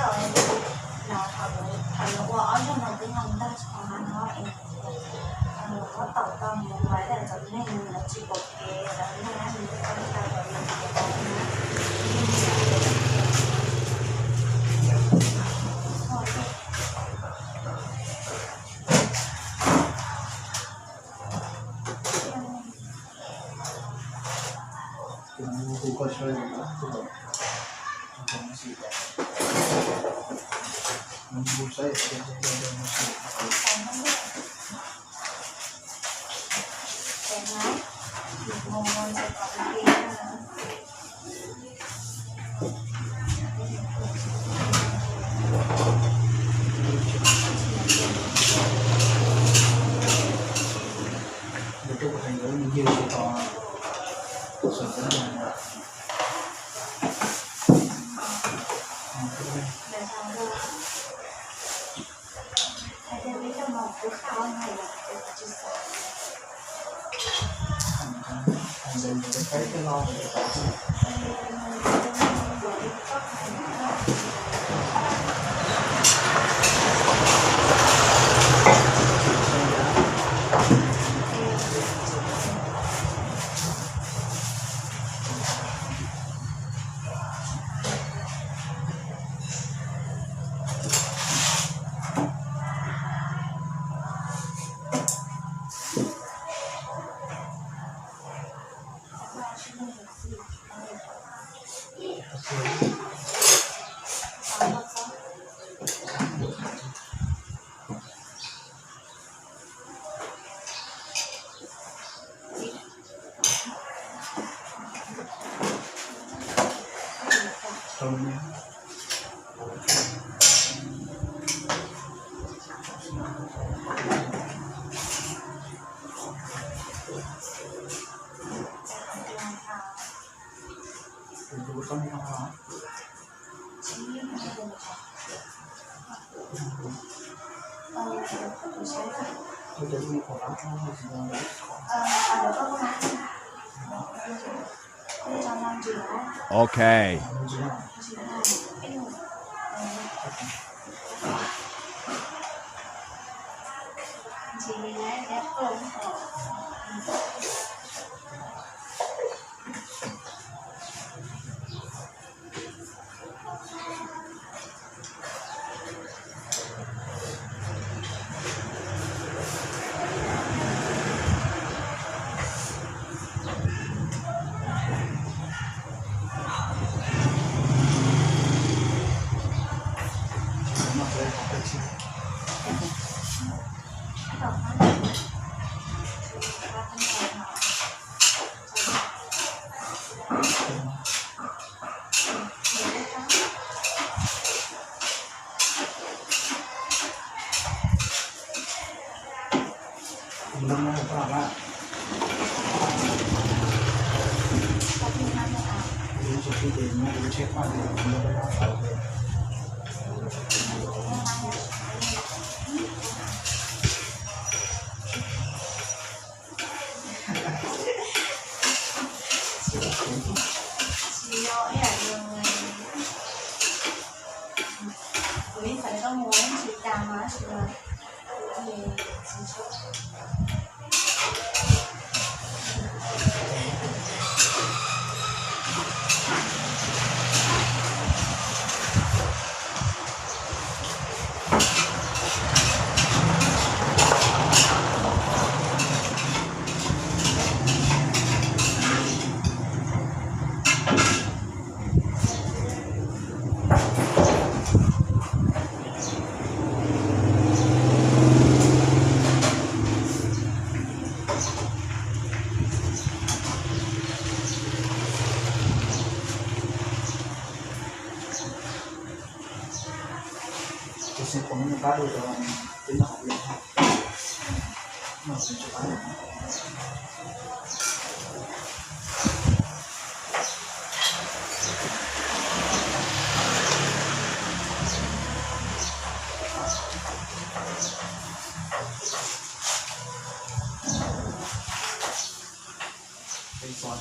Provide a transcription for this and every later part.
Thaum yuav ua ob zaug no twb nqa ntag tsis tau hab no es, thaum yuav ua tau mus lawv txom nyem lawv tsis pom kev lawv neeg, Ok. Peb xav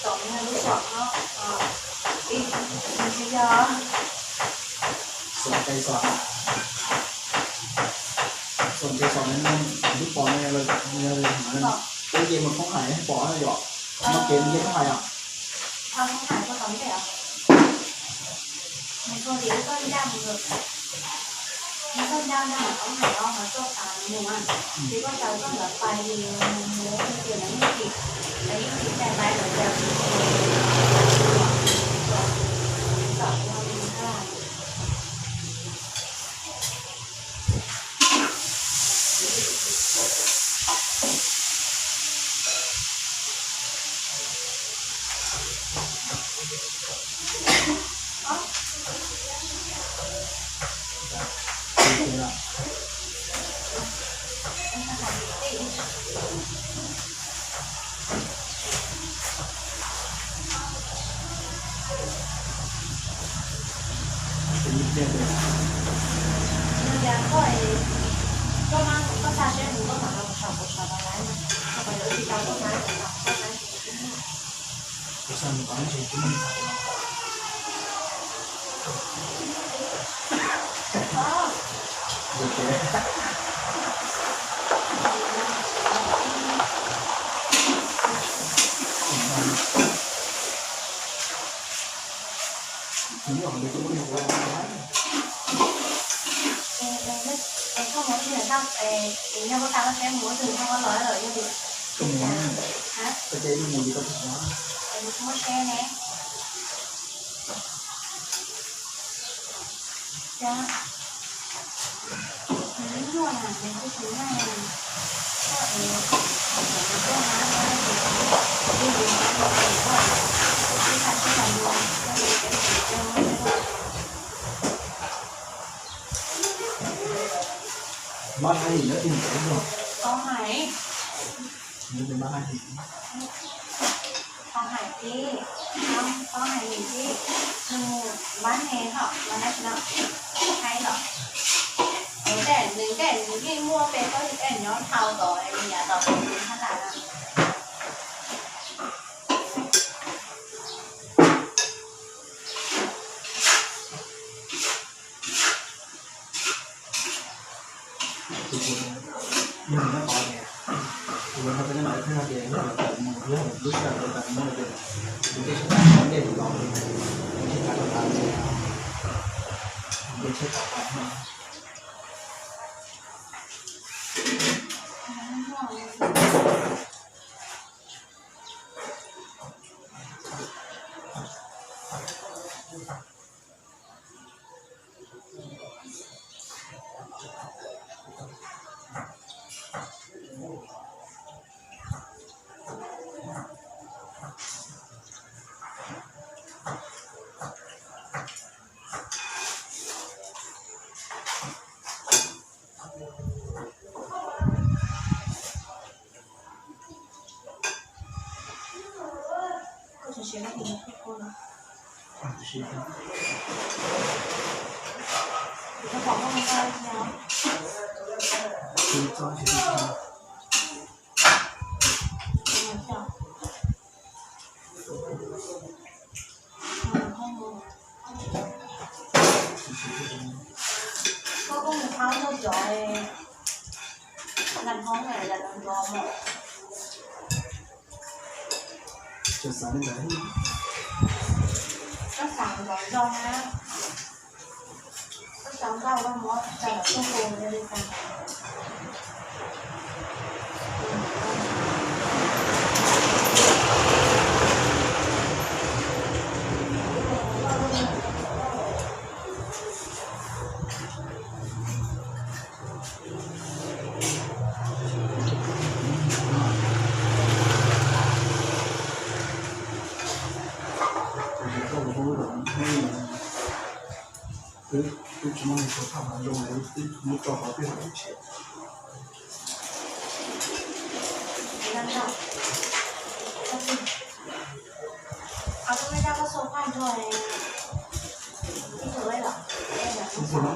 Tsom nws lub xom no, ib, nws tsis yog. Xom qe xom, xom qe xom no, lub pom no, peb ces mus thoob hais pom yom, no kev mus thoob hais os. Thoob hais puas tau ntev os? Nws txog tim koj ncaj mus, nws koj ncaj ncaj thoob hais os, mas koj tas mus, ces koj tas koj ntawd pais li mus mus ces lawv yeej tsis, lawv yeej tsis cais lawv tias tsom no li na. Yog tias koj, koj xa seb mus koj mam los saum kuv sawv daws laiv, koj mam li tsis tau koj hmab, koj hmab. Es koj mus ib tug tau, es yog koj xa koj seb mus ib tug tau koj los lawm yog li. Muab seb ne. Mab hais ib, tau hais ib, tau hais ib, nws mus mab ne ho mas nab no hais los. Nws tej nws tej nws yeej muaj peb plaub yim tej nyob dhau tom nws yav tom tus nws hab tas na. Yog nws nyob tod tias, tus no peb nyob no ib pliag no ces yog lawv tawm mus, yog lub sij hawm lawv tawm mus no ces tus ntsej siab tas ntej tus los li, tus ntsej siab tas tas ntej, tus ntsej siab tas tas no. Koj kuj mus thab luag cov nas hoob na, yam nas hoob na. Koj xav ntawd, koj xav ntawd zoo na. Koj xav ntawd koj muab rau lawv tuaj hu li cas. Twb, twb tsis muaj neeg tuav thaj mas zoo li twb muab tso qhov twg los tsis. Tus twg no?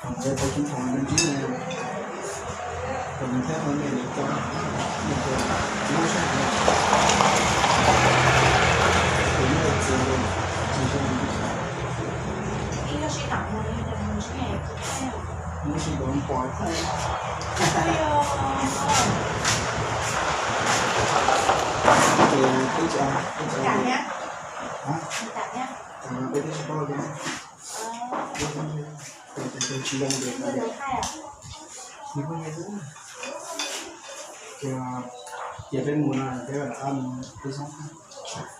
Tus twg tau tsis thaum nws ntsib ne, kom nws thiab no nej li cov, nej cov tsis muaj sij hawm, tus nej txiv tsis zoo li tus tau. Ib lub sij hawm mus li mus ntsib, mus sib ntaus pom thaij. Ces twb tsis, twb tsis, peb twb tsis paub li. Ces tsis zoo ces nws pheej nyiam, ces, ces peb mus no peb lam mus peb xoob.